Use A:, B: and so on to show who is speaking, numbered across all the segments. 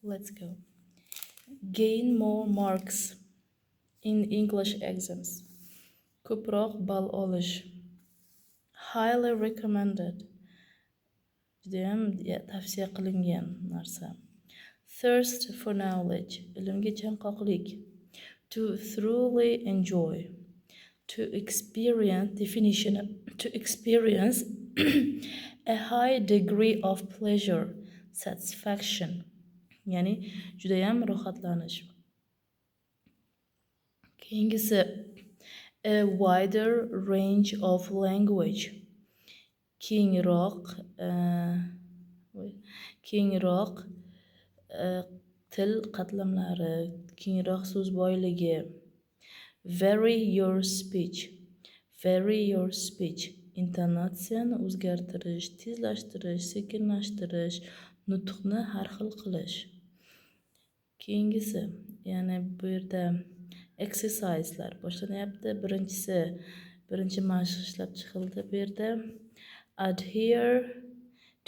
A: Let's go. Gain more marks in English exams, ko'proq ball olish. Highly recommended, judayam tavsiya qilingan narsa. Thirst for knowledge, ilmga chanqoqlik. To thoroughly enjoy. To experience, definition: to experience a high degree of pleasure, satisfaction, ya'ni judayam rohatlanish. Keyingisi, a wider range of language, kengroq til qatlamlari, kengroq so'z boyligi. Vary your speech. Vary your speech, intonatsiyani o'zgartirish, tezlashtirish, sekinlashtirish, nutqni har xil qilish. Keyingisi, ya'ni bu yerda exerciselar boshlanyapti. Birinchisi, birinchi mashq ishlab chiqildi bu yerda. Adhere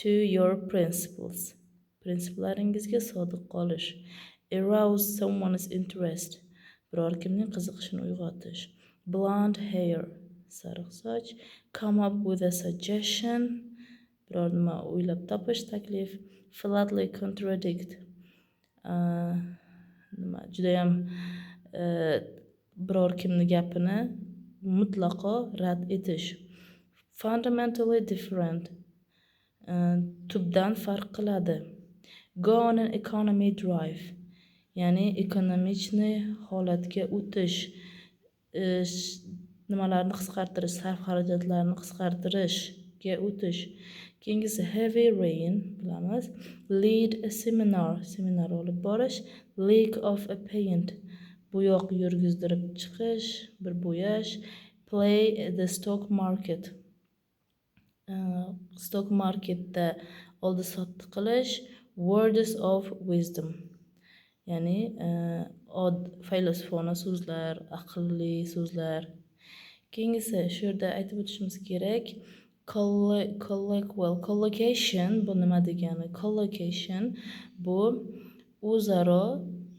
A: to your principles, prinsiplaringizga sodiq qolish. Arouse someone's interest, biror kimning qiziqishini uyg'otish. Blonde hair, sariq soch. Come up with a suggestion, biror nima o'ylab topish, taklif. Flatly contradict, nima, judayam biror kimni gapini mutlaqo rad etish. Fundamentally different, tubdan farq qiladi. Go on an economy drive, ya'ni экономичный holatga o'tish, nimalarni qisqartirish, sarf xarajatlarni qisqartirishga o'tish. Keyingisi, heavy rain, bilamiz. Lead a seminar, seminar olib borish. Lick off a paint, bo'yoq yurgizdirib chiqish, bir bo'yash. Play the stock market, stock marketda oldi sotdi qilish. Words of wisdom, ya'ni faylasufona so'zlar, aqlli so'zlar. Keyingisi, shu yerda aytib o'tishimiz kerak, colloquial, collocation bu nima degani? Collocation bu o'zaro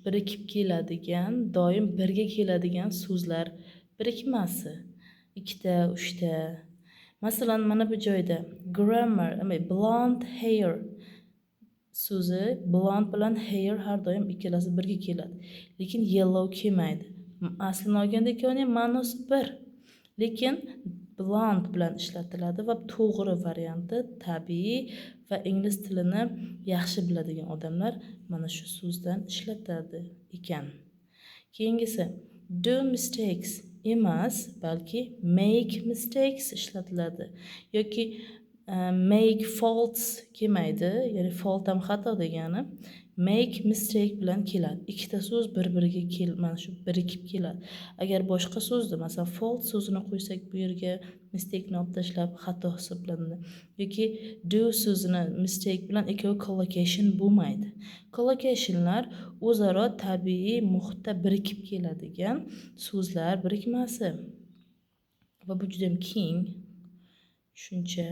A: birikib keladigan, doim birga keladigan so'zlar birikmasi, ikkita, uchta. Masalan, mana bu joyda grammar, blonde hair so'zi, blonde bilan hair har doim ikkalasi birga keladi, lekin yellow kelmaydi. Aslini olganda ikkovini ham ma'nosi bir, lekin blonde bilan ishlatiladi va to'g'ri varianti, tabiiy va ingliz tilini yaxshi biladigan odamlar mana shu so'zdan ishlatadi ekan. Keyingisi, do mistakes emas, balki make mistakes ishlatiladi yoki make faults kelmaydi, ya'ni fault ham xato degani, make mistake bilan keladi. Ikkita so'z bir biriga mana shu birikib keladi. Agar boshqa so'zni, masalan, fault so'zini qo'ysak bu yerga, mistakeni olib tashlab, xato hisoblanadi yoki do so'zini mistake bilan, ikkovi collocation bo'lmaydi. Collocationlar o'zaro tabiiy muhitda birikib keladigan so'zlar birikmasi va bu juda keng tushuncha.